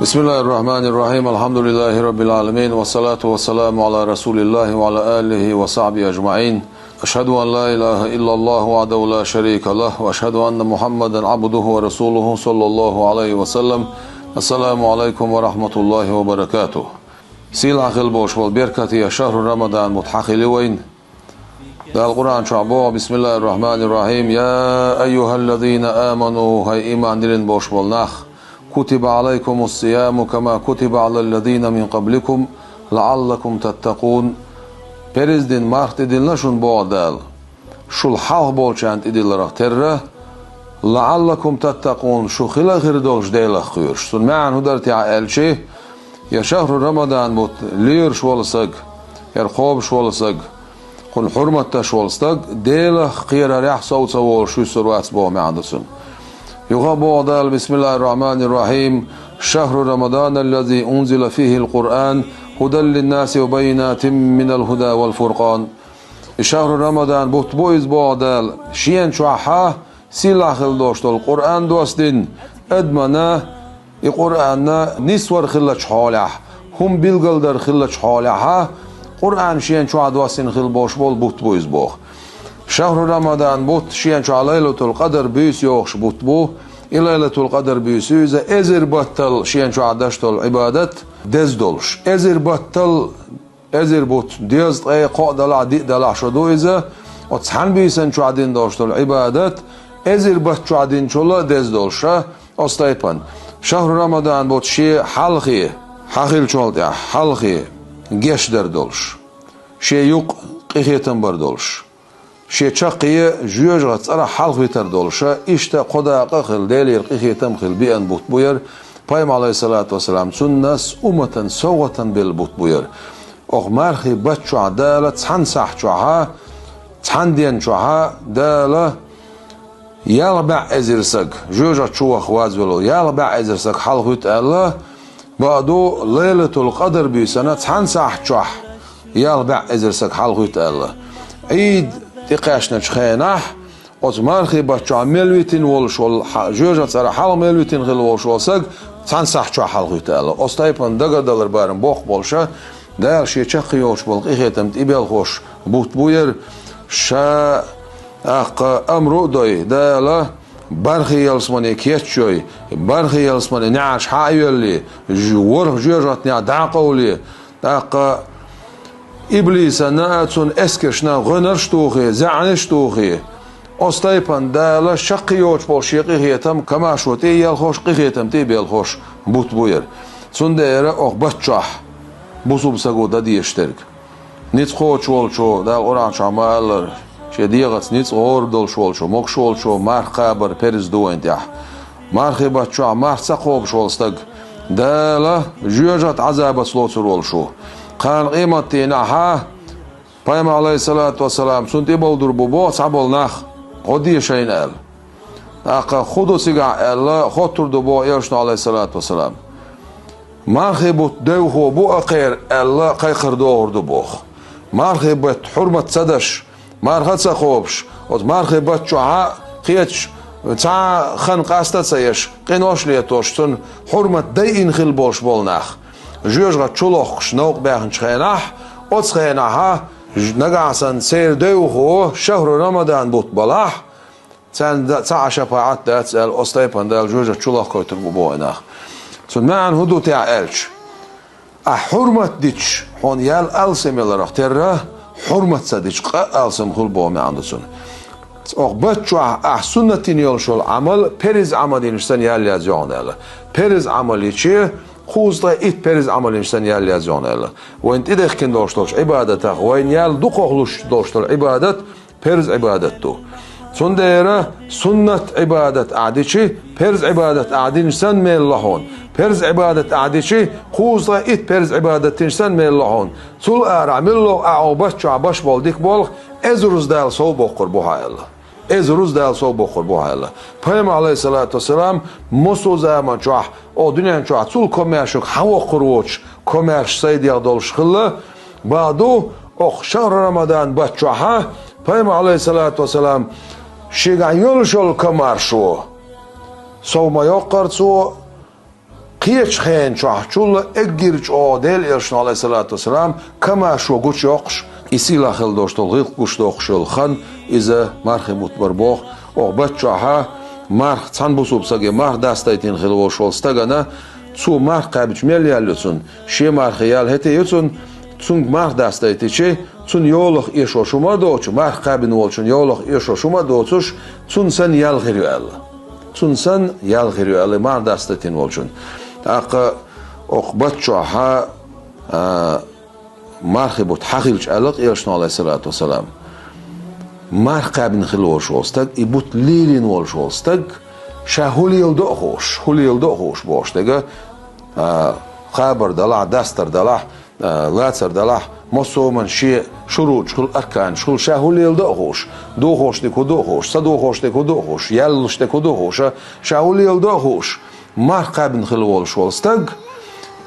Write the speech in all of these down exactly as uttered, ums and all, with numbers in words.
بسم الله الرحمن الرحيم. الحمد لله رب العالمين، والصلاة والسلام على رسول الله وعلى آله وصحبه أجمعين. أشهد أن لا إله إلا الله وحده لا شريك له، وأشهد أن محمدا عبده ورسوله، صلى الله عليه وسلم. السلام عليكم ورحمة الله وبركاته. Сийлахь хила болуш болу беркате шахьру Рамадан бутт хьан хили вайн. Дала Къуръан чохь боху: بسم الله الرحمن الرحيم. يا أيها الذين آمنوا, хӀай иман диллина болуш болу нах, كتب عليكم الصيام كما كتب على الذين من قبلكم لعلكم تتقون. Парз дина марха тӀедиллина шуна боху Дала, шул хьалха болчарна тӀедилларх терра, لعلكم تتقون, шу хила а хир долуш Делах кхоьруш. Цунна маьӀна хӀун дара те аьлча, я шахьру Рамадан бутт лоруш волу саг, яра кхобуш волу саг, кхунна хьурмат деш волу стаг, Делах кхерарехь сов ца волуш вуьсур вац боху маьӀна ду цунна. Юха а боху Дала: بسم الله الرحمن الرحيم. شهر رمضان الذي أنزل فيه القرآن هدى للناس وبينات من الهدى والفرقان. И шахьру Рамадан бутт бу иза боху Дала, шена чохь сийлахь хила долуш долу Къуръан доссадина, адамна и Къуръан нисвар хиллачу хьолехь, хӀума билгалдар хиллачу хьолехь, Къуръан шена чохь доссина хила болуш болу бутт бу иза боху. Шахьру Рамадан бутт шена чохь Лайлатул Къадр буьйса йогӀуш бутт бу. И Лайлатул Къадр буьйса ю иза эзар баттал шена чохь деш долу Ӏибадат деза долуш. Эзар баттал Эзар бутт, дезткъе кхоъ далахь, диъ далахь шо ду иза, оцу цхьана буьйсанна чохь дина долуш долу Ӏибадат, эзар бутт чохь динчул а деза долуш, оцу тайпана. Шахьру Рамадан бутт шен хьалхе, хьан хиллачул тӀаьхьа хьалхе, гечдар долуш, шен юкъа къинхетам бар долуш. Шен чаккхе жоьжахатин цӀарах хьалхавитар долуша, иштта кхо дакъа а хилла, Делера къинхетам а хилла беана бутт бу яра, Пайхамар, Ӏалайхиссалату вассалам, цунна умматан совгӀатана белла бутт бу яра. Оха мархи бутт чохь Дала цхьана сахьт чохьа, цхьана ден чохьа Дала ялх бӀе эзар саг, жоьжахати чу ваха вазвелла, ялх бӀе эзар саг хьалхавита аьлла, бакъду, Лайлатул Къадр буьйсанна цхьана сахьт чохь ялх бӀе эзар саг хьалхавита аьлла. Ӏийд тӀекхаьчначу хенахь, оцу мархи бутт чохь мел витина волуш волу хьа-, жоьжахати цӀарах хьалха мел витина хила волуш волу саг цхьана сахьт чохь хьалхавита аьлла. Оцу тайпана дагардалар барам боккха болуша, Дала шен чаккхе йолуш болу къинхетам тӀебелхош бутт бу яра, ша тӀаккха амру а дой, Дала бархӀе ялсамане кечйой, бархӀе ялсамане неӀарш хьа а йоьллий, ж-, ворхӀ жоьжахатинехь дӀа а къовлий, тӀаккха иблисана а, цунна эскаршна а гӀоьнарш а тухий, заьӀнаш а тухий, оцу тайпана Дала чаккхе йоцуш болу шен къинхетам камашо тӀе а елхош, къинхетам тӀе а белхош бутт бу яра. Цундела оха бутт чохь бусулба саго дан дезаш дерг. Ницкъ кхочуш волчо, Дала Къуръан чохь ма-аллара, шен дегӀаца ницкъ гӀора долуш волчо, могуш волчо марха кхабар парз ду вайна тӀехь. Мархи бутт чохь марха ца кхобуш волу стаг Дала жоьжахати Ӏазабаца лоцур волуш ву. Кхана къематдийнахьа Пайхамар, Ӏалайхиссалату вассалам, цунна тӀебовдур бу боху цхьаболу нах, гӀо де шайна аьлла. ТӀаккха хӀун ду цигахь аьлла, хоттур ду боху элчано, Ӏалайхиссалату вассалам. Мархи бутт девхо бу а кхеран аьлла, кхайкхар догӀур ду боху. Мархи бутт хьурмат ца даш, марха а ца кхобуш, оцу мархи бутт чохьа кхеташ, цхьа а хан къаста а ца еш, къинош а летош, цунна хьурмат дайина хила болуш болу нах. Жоьжахати чу лохкуш новкъа баьхначу хенахь, оцу хенахьа, ж-, нагахь санна церан девхо шахьру Рамадан бутт балахь, царна ца Ӏа шапаӀат дац аьлла, оцу тайпана Дала жоьжахати чу лохкуьйтур бу боху и нах. Цунна маьӀна хӀун ду те аьлча, ахь хьурмат дича, хьуна ял алсам яларх терра, хьурмат ца дича, къа алсам хуьлу боху маьӀна ду цунна. Оха бутт чохь ахь суннат йина йолуш йолу Ӏамал, парз Ӏамал йинчу санна ял язйо хьуна аьлла. Парз Ӏамал йича, кхузткъе итт парз Ӏамал йинчу санна ял язйо хьуна аьлла. Вайна тӀедехкина долуш долчу Ӏибадатах, вайна ял дукхахлуш долуш долу Ӏибадат, парз Ӏибадат ду. Цундела суннат Ӏибадат ахь дичи, парз Ӏибадат ахь динчу санна мел ло хьуна. Парз Ӏибадат ахь дичи, кхузткъе итт парз Ӏибадат динчу санна мел ло хьуна. Цул арахь муьлло а оха бутт чохь баш болу дика болх, эзар руза Дала сов боккхур бу хьан аьлла. Эзар руза Дала сов боккхур бу хьан аьлла. Пайхамар, Ӏалайхиссалату вассалам, массо а заман чохь, оха дуьнен чохь цул комаьршиг хьан воккхур воцуш, комаьрша сайдех долуш хилла, бакъду, оха шахьру Рамадан бутт чохьа, Пайхамар, Ӏалайхиссалату вассалам, шегахь йолуш йолу комаьршо, Сов ма йоккхура цо, кхечу хенан чохь чул эггара чӀогӀа Делан Элчано, Ӏалайхиссалату вассалам, камашо гучуйоккхуш, и сийлахь хила долуш долу гӀиллакх гучудоккхуш йолу хан иза мархи бутт бара боху. Оха бат чохьа марха цхьана бусулба стаге марха дастайтина хила волуш волу стагана, цо марха кхаьбча мел ял ю цунна, шен мархи ял хӀетте ю цунна, цуьнга марха дастайтичи, цунна йолах эшо шума а доцуш, марха кхаьбина волчун йолах эшо шума а доцуш, цунна санна ял хир ю аьлла. Цунна санна ял хир ю аьлла, марха дастайтина волчун. ТӀаккха оха бат чохьа, а, мархи бутт хьан хилча аьлла Элчано, Ӏалайхиссалату вассалам, марха кхаьбина хила волуш волу стаг, и бутт лелийна волуш волу стаг, ша хӀун леладо а хууш, хӀун леладо а хууш бохуш дерг, а, кхабар далахь, дастар далахь, а, лацар далахь, массо а хӀуманан шен шуруташ хуьлу, арканаш хуьлу, ша хӀун леладо а хууш, дохош дерг хӀун ду а хууш, ца дохош дерг хӀун ду а хууш, ял луш дерг хӀун ду а хууш, ша хӀун леладо а хууш, марха кхаьбина хила волуш волу стаг,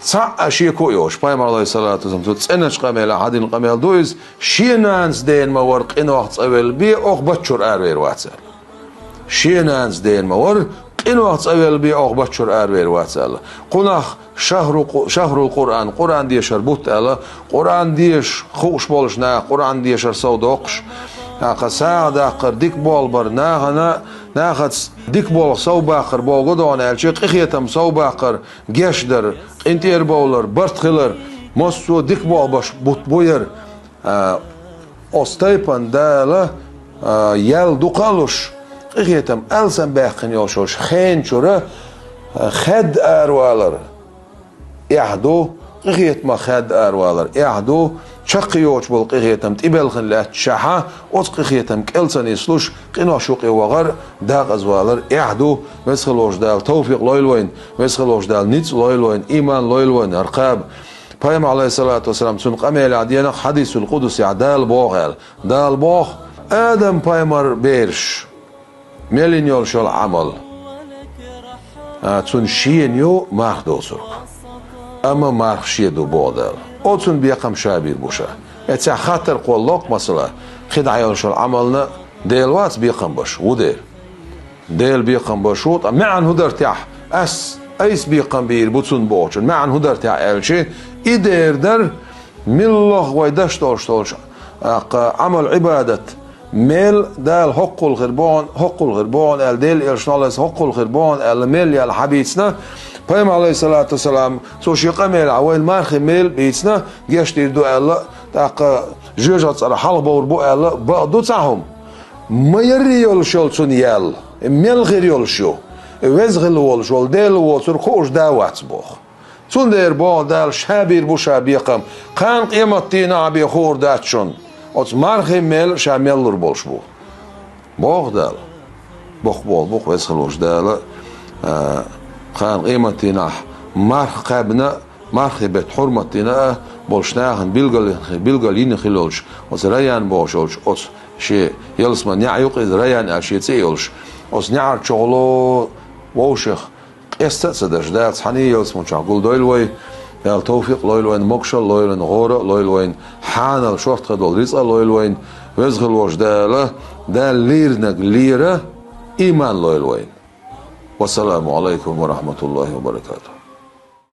цхьаъ а шеко а йоцуш, Пайхамар, Ӏалайхиссалату вассалам, цу цӀеначу къамелехь хьадина къамел ду иза, шен нанас дена ма вара къинойх цӀа велла бен, оха бат чуьра аравер вац аьлла. Шен нанас дена ма вара, къинойх цӀа велла бен, оха бат чуьра аравер вац аьлла. Кхунах шахру Къу-, шахрул Къуръан, Къуръан дешар бутт аьлла, Къуръан деша хууш болчу наха Къуръан дешар сов доккхуш, тӀаккха сагӀа даккхар, дика болх бар, нахана, нахаца дика болх сов баккхар боху гу дона аьлча, къинхетам сов баккхар, гечдар, къинтӀера бовлар, барт хилар, массо а дика болх беш бутт бу яра. А, оцу тайпана Дала, а, ял дукха а луш, къинхетам алсам баьккхина йолуш йолчу хенан чуьра, а, хадда аравалар эхь ду, къинхетамах хадда аравалар эхь ду, чаккхе йоцуш болу къинхетам тӀебелхина лаьтташехьа, оцу къинхетам кӀел ца нислуш, къинош юкъе вахар, декъаза валар эхь ду, Веза хила волчу Дала тавфикъ лойла вайна, Веза хила волчу Дала ницкъ лойла вайна, ийман лойла вайна, хӀара кхаба. Пайхамар, Ӏалайхиссалату вассалам, цуьнан къамелехь денах хьадисул къудсехь Дала боху аьлла. Дала боху: «Адам-пайхамар бераш мел йина йолуш йолу Ӏамал, а, цунна шена ю марха доцург. Амма марха шен ду», боху Дала. Оцунна бекхам ша бийр бу ша. Эццехь хаттар кхоллалуш, масала, кхидӀа йолуш йолу Ӏамална Дела вац бекхам беш, ву дера. Дела бекхам беш ву, ткъа маьӀна хӀун дара техь, ас айса бекхам бийр бу цунна бохучун маьӀна хӀун дара техь аьлча, и дера дара, милла вай деш долуш долчу, а, кха, Ӏамал-Ӏибадат, мел Дала хӀоккхул хир боху, хӀоккхул хир боху аьлла, Дела Элчано, Ӏалайхиссалам, хӀоккхул хир боху аьлла, мел яьлла хьабийцина, Пайхамар, Ӏалайхиссалату вассалам, цо шен къамелехь вайна мархин мел бийцина, гечдийр ду аьлла, тӀаккха жоьжахати цӀарах хьалхабовр бу аьлла, бакъ ду цхьа хӀума. Ма ярре йолуш йолу цунна ял, мел хир йолуш ю, Веза хила волуш волу Дела воцург хууш да вац боху. Цундела боху Дала, ша бийр бу ша бекхам, кхана къематдийнахь бен хуур дац шуна, оцу мархин мел ша мел лур болуш бу. Боху Дала. Боху, боху, боху Веза хила волчу Дала, а, кхана къематдийнахь марха кхаьбна, мархи бетт хьурмат дина а болуш нахана билгал, билгал йина хила йолуш, оцу Раян бохуш йолуш, оцу шен ялсаман неӀ юкъа иза Раян аьлла шен цӀе а йолуш, оцу неӀар чухула вовшех къеста а ца даш, Дала цхьаьна ялсаман чохь гулдойла вай, Дала тавфикъ лойла вайна, могушалла лойла вайна, гӀора а лойла вайна, хьанал шортта долу рицкъа а лойла вайна, Веза хила волчу Дала, Дала лийринарг лера, ийман лойла вайна. Вассаламу Ӏалайкум ва рахматуллахи ва баракатух.